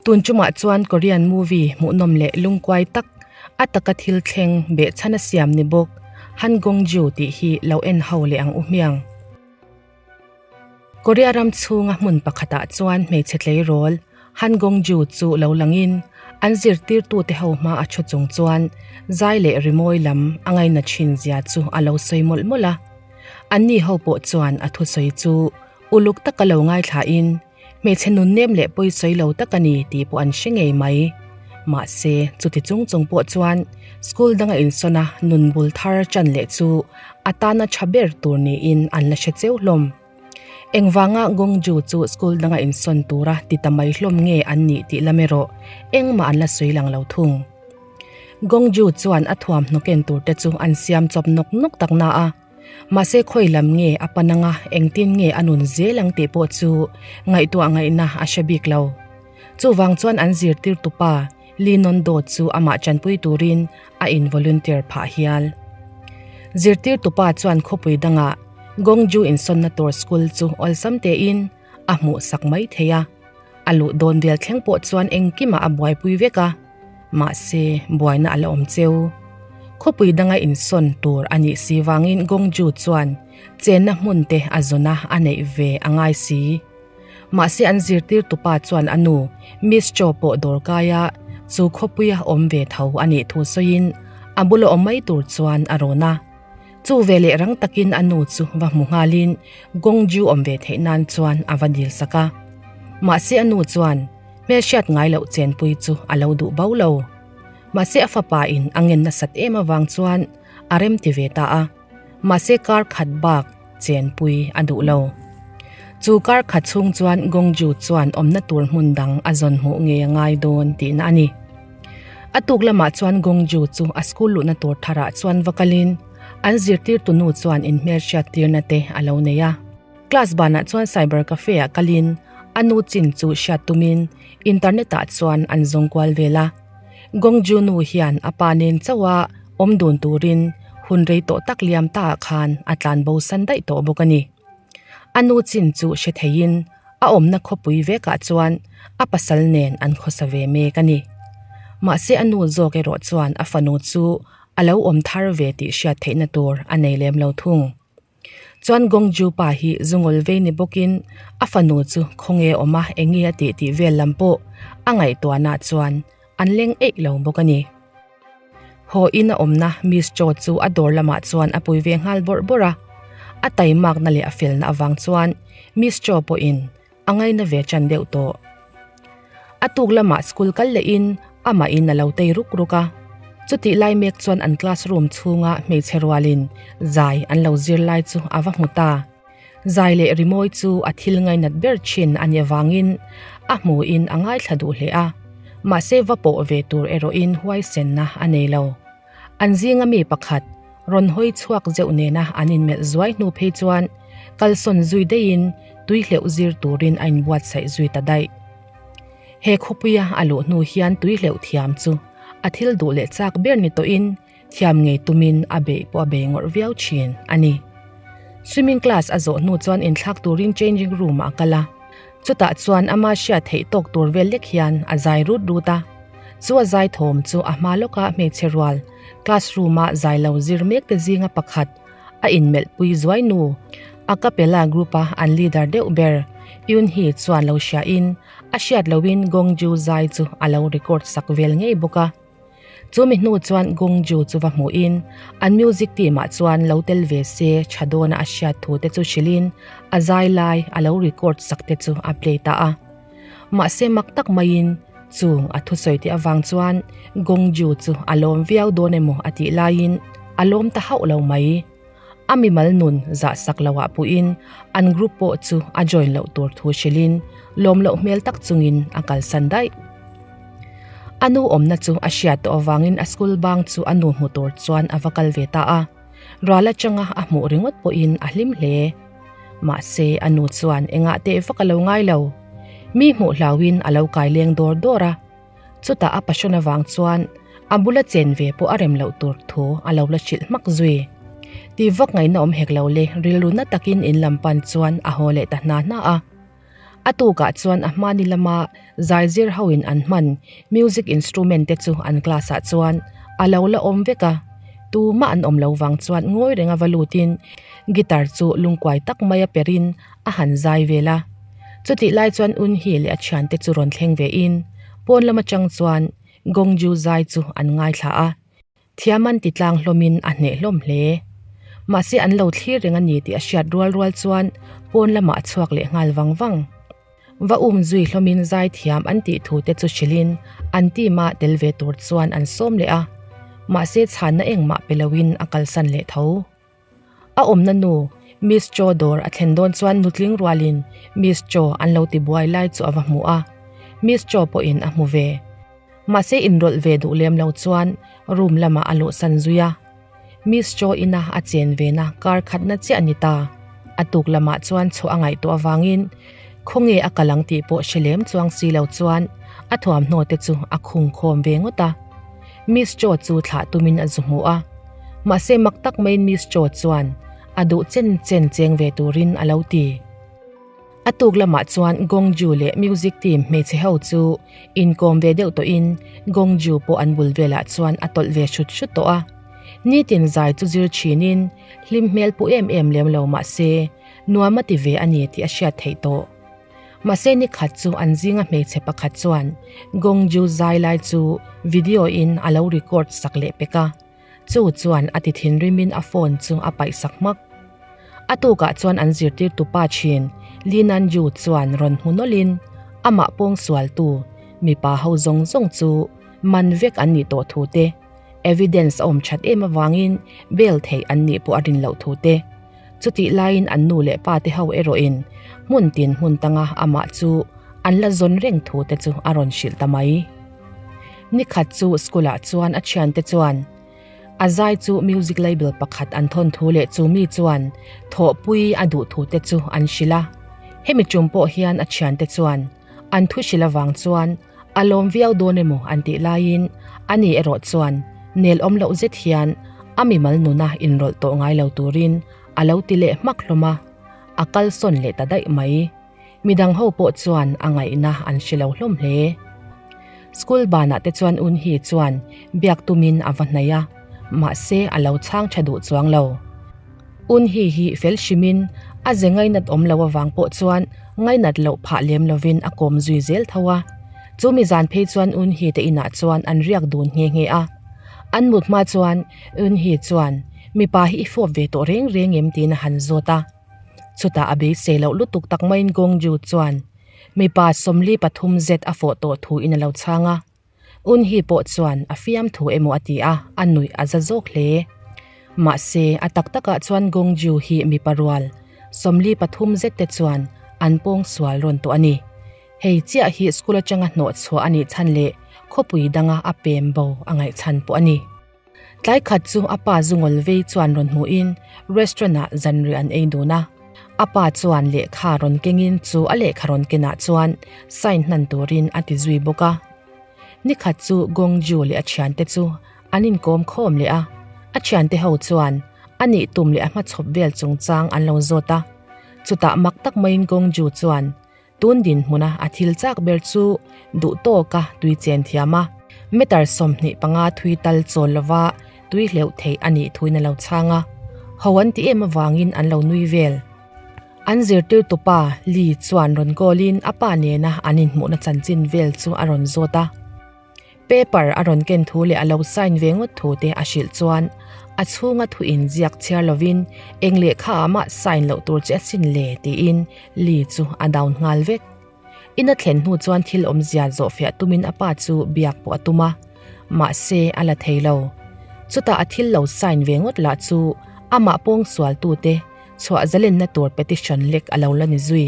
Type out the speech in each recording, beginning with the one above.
Tun chungah chuan Korean movie hmuhnawm leh lungkuai tak a taka thil thleng behchhan a siam ni bawk Han Gong Ju tih hi lo en ho leh ang u hmiang. Korea ram chhunga hmun pakhatah chuan hmeichhe tleirawl Han Gong Ju chu lo langin an zirtirtute ho hma a thu chung chuan zai leh rimawi lam a ngaina thin zia chu a lo sawi mawlh mawlh a. Anni ho pawh chuan a thusawi chu uluk taka lo ngaithlain Hmeichhe nunnem leh pawisawi lo tak a ni tih pawh an hre ngei mai. Mahse, chuti chung chung pawh chuan school danga insawn a nun bul thar chan leh chu a tana tha ber tur niin an la hre cheu hlawm. Engvanga Gongju chu school danga insawn tura ti ta mai hlawm nge an nih tih lam erawh engmah an la sawi lang lo thung. Gongju chuan a thuamhnaw ken tur te chu an siam chawp nawk nawk tak na a. Mahse khawi lam nge a pan anga engtin nge a nun zel ang tih pawh chu ngaihtuah ngaihna a hre bik lo. Chuvang chuan an zirtirtupa Lee Nondo chu amah tanpui turin a in volunteer phah hial. Zirtirtupa chuan khawpui dangah Gongju insawnna tur school chu awlsam tein a hmuh sak mai thei a. A luh dawn vel thleng pawh chuan engkimah a buaipui vek a, mahse buaina a la awm cheu. Khawpui danga insawn tur a nih si vangin Gongju chuan chenna hmun te a zawn a a neih ve a ngai si. Mahse an zirtirtupa chuan a nu Miss Cho pawh dawrkaia chu khawpuia awm ve tho a nih thu sawiin a bula awm mai tur chuan a rawn a. Chu veleh rang takin a nu chu va hmu nghalin Gongju awm ve theih nan chuan a va dil sak a. Mahse a nu chuan hmelhriat ngai loh chenpui chu a lo duh bo lo. Mahse a fapa in a ngen nasat em avang chuan a rem ti ve ta a. Mahse kar khat bak chenpui a duh lo. Chu kar khat chhung chuan Gongju chuan awmna tur hmun dang a zawn hmuh ngei a ngai dawn tihna a ni. A tuk lamah chuan Gongju chu a school luhna tur tharah chuan va kalin an zirtirtu nu chuan inhmelhriat tirna te a lo nei a. Class banah chuan cyber cafe ah kalin a nu chin chu hriat tumin internet ah chuan an zawng kual vel a. Gongju nu hian a pa nen chauha awm dun turin hun rei tawh tak liam ta ah khan a tlan bo san daih tawh bawk a ni. A nu chin chu hre theiin a awmna khawpui vekah chuan a pasal nen an khawsa ve mek a ni. Mahse a nu zawk erawh chuan a fanu chu a lo awm thar ve tih hriat theihna tur a nei lem lo thung. Chuan Gongju pa hi zungawl vei ni bawkin a fanu chu khawnge awm a enge a tih tih vel lam pawh a ngaihtuahna chuan an leng eih lo bawk a ni. Haw in a awmna Miss Cho chu a dawr lamah chuan a pui ve nghal bawrh bawrh a. A taimakna leh a felna avang chuan Miss Cho pawhin a ngaina ve ṭan deuh tawh. A tuk lamah school kal lehin amahin a lo tei ruk ruk a. Chutih lai mek chuan an classroom chhunga hmeichhe rualin zai an lo zir lai chu a va hmu ta. Zai leh rimawi chu a thil ngainat ber thin a nih avangin a hmuhin a ngaithla duh hle a, mahse va pawh ve tur erawhin huaisenna a nei lo. An zinga mi pakhat rawn hawi chhuak zeuh nena an inmelh zuai hnu phei chuan kalsawn zui daihin tui hleuh zir turin a inbuatsaih zui ta daih. He khawpuia a luh hnu hian tui hleuh thiam chu a thil duh leh chak ber ni tawhin Thiam ngei tumin a beih pawh a bei ngawrh viau thin a ni. Swimming class a zawh hnu chuan inthlak turin changing room ah a kal a. Chutah chuan ama hriat theih tawk tur vel lek hian a zai rut rut a. Chu a zai thawm chu a hma lawka hmeichhe rual classroom a zai lo zir mek te zinga pakhat a inmelh pui zuai nu a cappella group a an leader deuh ber Yoon-hee chuan lo hria in a hriat loin Gongju zai chu a lo record sak vel ngei bawk a. Chu mi hnu chuan Gongju chu va hmuhin an music team ah chuan lo tel ve se tha dawna a hriat thu te chu hrilhin a zai lai a lo record sak te chu a play ta a. Mahse mak tak maiin chung a thusawi te avang chuan Gongju chu a lawm viau dawn emaw a tih laiin a lawm ta hauh lo mai. A mimal nun zah sak lo ah puhin an group pawh chu a join loh tur thu hrilhin lawm loh hmel tak chungin a kalsan daih. A nu awmna chu a hriat tawh avangin a school bang chu a nu hmu tur chuan a va kal ve ta a, ral atanga a hmuh ringawt pawhin a hlim hle. Mahse a nu chuan engah teh vak a lo ngai lo. Mi hmuh hlauhin a lo kai leng dawr dawr a. Chutah a passion avang chuan a bula chen ve pawh a rem loh tur thu a lo la hrilh hmak zui. Ti vak ngaihna awm hek lo le rilru na takin in lam pan chuan a haw leh ta hna hna a. A tukah chuan a hmani lama zaizir hoin an hman music instrument te chu an class ah chuan a lo la awm vek a, tumah an awm lo vang chuan ngawi renga va lutin guitar chu lungkuai tak maia perin a han zai vel a. Chutih lai chuan Unhi leh a thiante chu rawn thleng vein pawn lam atang chuan Gongju zai chu an ngaithla a. Thiam an ti tlang hlawmin a hneh hlawm hle. Mahse an lo thlir reng a ni tih a hriat rual rual chuan pawn lamah a chhuak leh nghal vang vang. Va um zui hlawmin zai thiam an tih thu te chu hrilhin an team a tel ve tur chuan an sawm leh a, mahse chhanna engmah pe loin a kalsan leh tho. A awmna nu Miss Cho dawr a thlen dawn chuan nutling rualin Miss Cho an lo ti buai lai chu a va hmu a, Miss Cho pawhin a hmu ve. Mahse inrawlh ve duh lem lo chuan room lamah a luhsan zui a. Miss Cho ina a chen vena kar khatna chiah a ni ta. A tuk lamah chuan chhuah a ngaihtuah avangin khawnge a kal ang tih pawh hre lem chuang si lo chuan a thuamhnaw te chu a khung khawm ve ngawt a. Miss Cho chu thlah tumin a zu hmu a. Mahse mak tak maiin Miss Cho chuan a duh chen chen cheng ve turin a lo ti. A tuk lamah chuan Gongju leh music team hmeichhe ho chu inkawm ve deuh tawhin Gongju pawh an bul velah chuan a tawlh ve hrut hrut tawh a. Nitin zai chu zir thinin hlim hmel pu em em lem lo mah se nuam a ti ve a ni tih a hriat theih tawh. Mahse nikhat chu an zinga hmeichhe pakhat chuan Gongju zai lai chu video in a lo record sak leh pek a. Chu chuan a ti thinrimin a phone chu a paih sak hmak. A tukah chuan an zirtirtu pa thin Li Nanju chuan rawn hmu nawlhin amah pawngsualtu mipa ho zawng zawng chu man vek an nih tawh thu te, evidence a awm that em avangin bail theih an nih pawh a rin loh thu te. Chutih laiin an nu leh pa te ho erawhin hmun tin hmun tanga amah chu an la zawn reng thu te chu a rawn hrilh ta mai. Nikhat chu school ah chuan a thiante chuan a zai chu music label pakhat an thawn thu leh chu mi chuan thawhpui a duh thu te chu an hrilh a. Hemi tum pawh hian a thiante chuan an thu hrilh avang chuan a lawm viau dawn emaw an tih laiin ani erawh chuan nel awm loh zet hian a mimal nuna inrawlh tawh ngai lo turin a lo ti leh hmak hlawm a, a kalsawn leh ta daih mai. Midang ho pawh chuan a ngaihna an hre lo hlawm hle. School banah te chuan Unhi chuan biak tumin a va hnaih a, mahse a lo chhang tha duh chuang lo. Unhi hi fel hrimin a ze ngainat awm lo avang pawh chuan ngainat loh phah lem lovin a kawm zui zel tho a. Chu mi zan phei chuan Unhi te inah chuan an riak dun nghe nghe a. An mut hma chuan Unhi chuan mipa hi i fawp ve tawh reng reng em tiin a han zawt a. Chutah a beisei loh lutuk tak maiin Gongju chuan mipa 43 zet a fawh tawh thu in a lo chhang a. Unhi pawh chuan a fiam thu emaw a ti a, a nuih a za zawk hle. Mahse, a tak takah chuan Gongju hi mipa rual 43 zet te chuan an pawng sual rawn tawh a ni. Hei chiah hi school atanga hnawh chhuah a nih chhan leh khawpui danga a pem bo a ngaih chhan pawh a ni. Tlai khat chu a pa zungawl vei chuan rawn hmuhin restaurant ah zanriah an ei dun a. A pa chuan lehkha rawn kengin chu a lehkha rawn kenah chuan sign hnan turin a ti zui bawk a. Nikhat chu Gongju leh a thiante chu an inkawm khawm leh a, a thiante ho chuan a nih tum leh a hmachhawp vel chungchang an lo zawt a. Chutah mak tak maiin Gongju chuan Tun dinhmuna a thil chak ber chu duh tawka tui chen thiam a, meter 25 thui tal chawl lova tui hleuh theih a nih thuin a lo chhang a, ho an ti em avangin an lo nui vel. An zirtirtupa Lee chuan rawn call-in a pa nena an inhmuhna chanchin vel chu a rawn zawt a. Paper a rawn ken thu leh a lo sign ve ngawt thu te a hrilh chuan a chhunga thu in ziak chhiar lovin eng lehkha ah mah sign loh tur che a sin le tiin Lee chu a down nghal vek. In a thlen hnu chuan thil awmzia zawhfiah tumin a pa chu biak pawh a tum a, mahse a la thei lo. Chutah a thil lo sign ve ngawt lah chu amah pawngsual tute chhuah zalenna tur petition lek a lo la ni zui.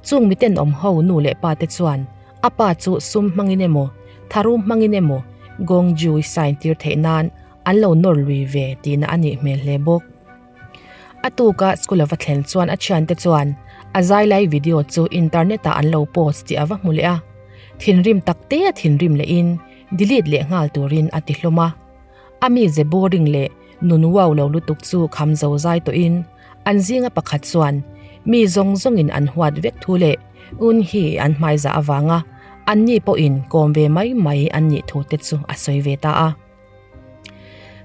Chung miten awm ho nu leh pa te chuan a pa chu sum hmangin emaw, tharum hmangin emaw Gongju-i sign tir theih nan an lo nawr lui ve tihna a nih hmel hle bawk. A tuka school a va thlen chuan a thiante chuan a zai lai video chu internet ah an lo post tih a va hmu leh a, thinrim tak te a thinrim lehin delete leh nghal turin a ti hlawm a. A mize boring leh nun uau lo lutuk chu kham zo zai tawhin an zinga pakhat chuan mi zawng zawngin an huat vek thu leh. Un hi an hmaizah avanga anni pawhin kawm ve mai mai an nih thu te chu a sawi ve ta a.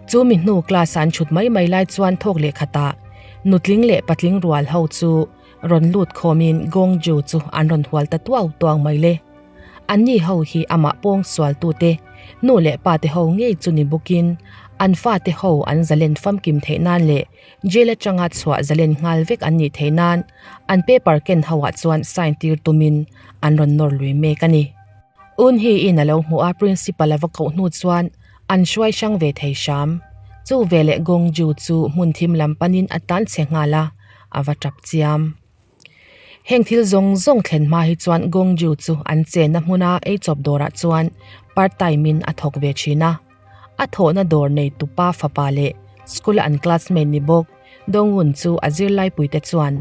Chu mi hnu class a an chhut mai mai lai chuan thawk leh khatah nutling leh patling rual ho chu rawn lut khawmin Gongju chu an rawn hual ta tuau tuau mai le. Anni ho hi amah pawng sualtute nu leh pate ho ngei chu ni bawkin an fate ho an zalen famkim theih nan leh Jail atanga chhuah zalen nghal vek an nih theih nan an paper ken ho ah chuan sign tir tumin an rawn nawr lui mek a ni. Un hi in a lo hmuh a principal a va koh hnu chuan an hruai hrang ve thei hram. Chu veleh Gongju chu hmun thim lam panin a tan chhe nghal a, a va tap chiam. Heng thil zawng zawng thlen hma hi chuan Gongju chu an chenna hmuna eichawp dawrah chuan part time in a thawk ve thin a. A thawhna dawr nei tupa fapa leh school a an classmate ni bawk Dongun chu a zirlaipuite chuan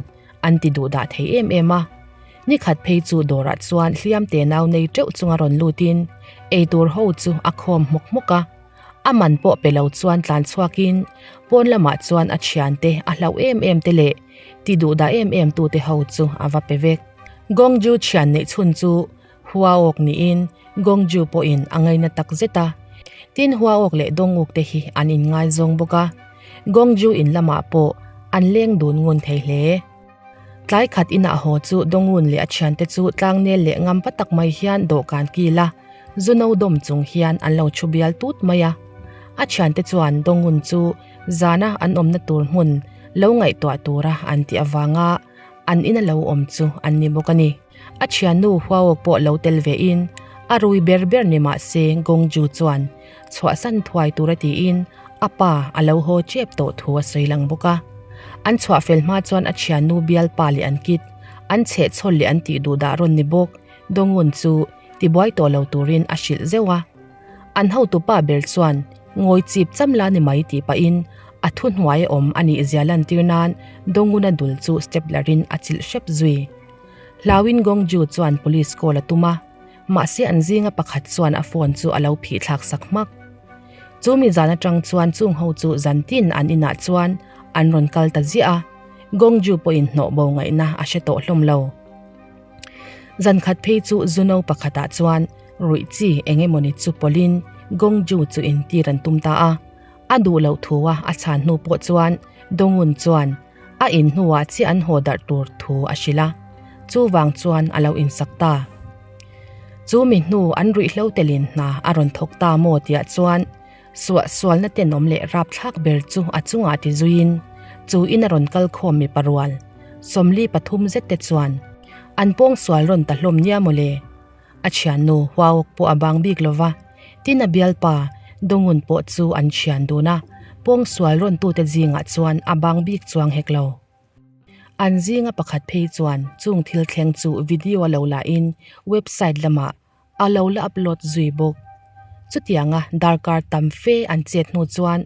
an ti duh dah thei em em a. Nikhat phei chu dawrah chuan hliam te nau nei teuh chunga rawn lutin eitur ho chu a khawm hmawk hmawk a. A man pawh pe lo chuan tlan chhuakin pawn lamah chuan a thiante a hlauh em em te leh ti duh dah em em tute ho chu a va pe vek. Gongju thian neih chhun chu Huaawk niin Gongju pawhin a ngaina tak zet a. Tin Huaawk leh Donguk te hi an inngaizawng bawk a. Gongju in lamah pawh an leng dun ngun thei hle. Tlai khat inah haw chu Dongun leh a thiante chu tlangnel leh ngam pa tak mai hian dawhkan kil a, zu no dawm chung hian an lo thu bial tut mai a. A thiante chuan Dongun chu zana an awmna tur hmun lo ngaihtuah tura an tih avanga an ina lo awm chu an ni bawk a ni. A thiannu Huaawk pawh lo tel vein a rui ber ber ni mah se Gongju chuan chhuahsan thuai tura tiin a pa a lo haw chep tawh thu a sawi lang bawk a. An chhuah fel hma chuan a thiannu bialpa leh an kit, an chhehchhawl leh an tih duh dah rawn ni bawk Dongun chu tibuai tawh lo turin a hrilh zeuh a. An hotupa ber chuan ngawi chip cham la ni mai tih pahin a thuhnuai awm a nih zia lantir nan Donguna dul chu stepler in a chilh hrep zui. Hlauin Gongju chuan police call a tum a, mahse an zinga pakhat chuan a phone chu a lo phih thlak sak hmak. Chu mi zan atang chuan chung ho chu zantin an inah chuan an rawn kal ta ziah a, Gongju pawhin hnawh bo ngaihna a hre tawh hlawm lo. Zan khat phei chu Zuno pakhatah chuan ruih chi eng emawni chu pawlhin Gongju chu intir an tum ta a, a duh loh thu a a chhan hnu pawh chuan Dongun chuan a in hnuah chiah an haw darh tur thu a hrilh a, chuvang chuan a lo insak ta. Chu mi hnu an ruihhlo telin hna a rawn thawk ta maw tiah chuan suah sualna tenawm leh rapthlak ber chu a chungah ti zuiin chu in a rawn kal khawm mi parual 43 zet te chuan an pawng sual rawn ta hlawm nia mawle. A thiannu Huaawk pawh a bang bik lo va, tin a bialpa Dongun pawh chu an thian dun a, pawng sual rawntute zingah chuan a bang bik chuang hek lo. An zinga pakhat phei chuan chung thil thleng chu video a lo lahin website lamah a lo la upload zui bawk. Chutianga darkar tam fe an chet hnu chuan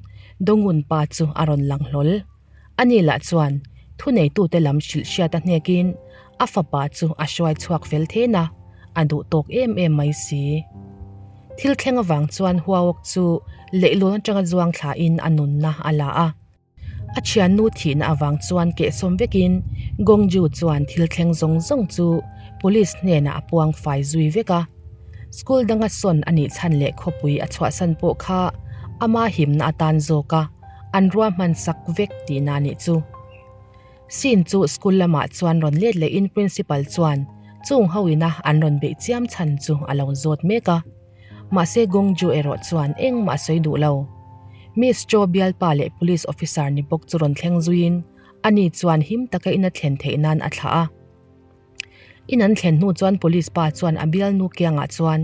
Dongun pa chu a rawn lang hlawl. Ani lah chuan thuneitute lam hrilh hriat a hnekin a fapa chu a hruai chhuak fel then a, a duh tawk em em mai si. Thil thleng avang chuan Huaawk chu leihlawn atanga zuang thlain a nunna a la a. A thiannu thihna avang chuan kehsawm vekin Gongju chuan thil thleng zawng zawng chu police hnenah a puang fai zui vek a. School danga sawn a nih chhan leh khawpui a chhuahsan pawh kha ama himna atan zawk a, an ruahman sak vek tihna a nih chu. Sin chu school lamah chuan rawn let lehin principal chuan chung ho ina an rawn beih chiam chhan chu a lo zawt mek a. Mahse Gongju erawh chuan engmah a sawi duh lo. Miss Cho bialpa leh police officer ni bawk chu rawn thleng zuiin ani chuan him taka ina thlen theih nan a thlah a. In an thlen hnu chuan police pa chuan a bialnu kiangah chuan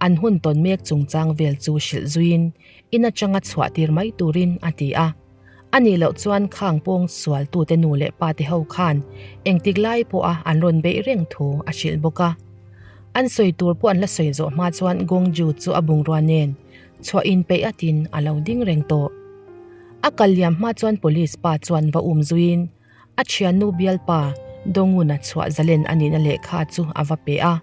an hun tawn mek chungchang vel chu hrilh zuiin in atanga chhuah tir mai turin a ti a. A nih loh chuan khang pawng sualtute nu leh pa te ho khan engtik lai pawha an rawn beih reng thu a hrilh bawk a. An sawi tur pawh an la sawi zawh hma chuan Gongju chu a bungrua nen chhuah inpeih atin a lo ding reng tawh. A kal liam hma chuan police pa chuan va um zuiin A thiannu bialpa Donguna chhuah zalen a nihna lehkha chu a va pe a,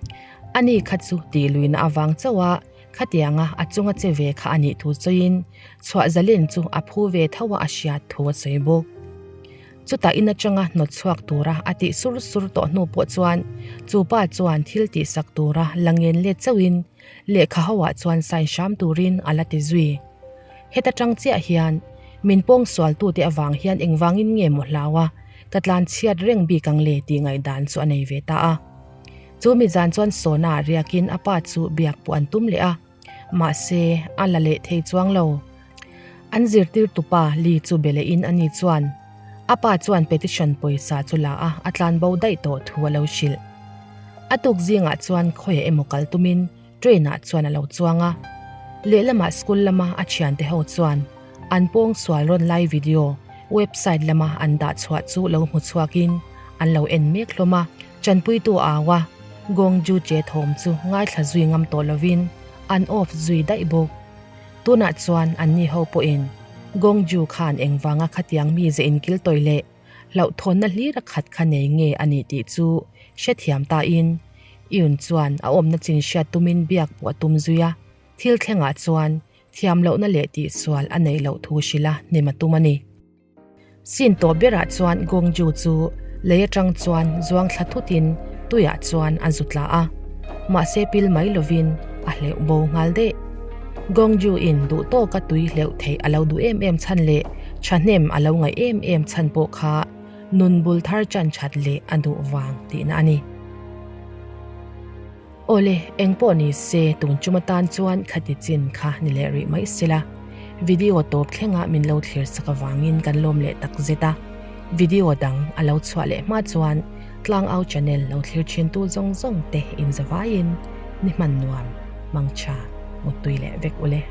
ani kha chu tih luihna avang chauh a khatianga a chunga che ve kha a nih thu sawiin chhuah zalen chu a phu ve tho a a hriat thu a sawi bawk. Chutah in atanga hnawt chhuak tura a tih sur sur tawh hnu pawh chuan chu pa chuan thil tihsak tura la ngen let chauhin lehkha ho ah chuan sign hram turin a la ti zui. Heta tang chiah hian min pawng sualtute avang hian engvangin nge maw hlau a, ka tlan chhiat reng bik ang le tih ngaihdan chu a nei ve ta a. Chu mi zan chuan Sona riakin a pa chu biak pawh an tum leh a. Mahse, a la leh thei chuang lo. An zirtirtupa Lee chu be lehin ani chuan a pa chuan petition pawisa chu la a, a tlan bo daih tawh thu a lo hrilh. A tuk zingah chuan khawiah emaw kal tumin train ah chuan a lo chuang a. Lehlamah school lama a thiante ho chuan an pawng sual rawn lai video website lama an dah chhuah chu lo hmu chhuakin an lo en mek hlawm a. Chanpuitu au a, Gong Ju che thawm chu ngaithla zui ngam tawh lovin an off zui daih bawk. Tunah chuan anni ho pawhin Gong Ju khan engvanga khatiang mi ze inkil tawih leh hlauhthawnna hlir a khat kha nei nge a nih tih chu hrethiam tain Yun chuan a awmna chin hriat tumin biak pawh a tum zui a, thil thlengah chuan thiam lohna leh tihsual a neih loh thu hrilh a hnem a tum a ni. Sin tawh berah chuan Gongju chu lei atang chuan zuang thla thutin tuiah chuan a zu tla a, mahse pil mai lovin a hleuh bo nghal daih. Gongju in duh tawka tui hleuh theih a lo duh em em chhan leh thahnem a lo ngaih em em chhan pawh kha nun bul thar chan that leh a duh vang tihna a ni. Awle, engpawh ni se tun chum atan chuan khati chin kha ni leh rih mai sela. Video tawp thlengah min lo thlir sak avangin kan lawm leh tak zet a. Video dang a lo chhuah leh hma chuan Tlangau channel lo thlir thintu zawng zawng te inzavaiin ni hman nuam, mangtha, muttui leh vek ule.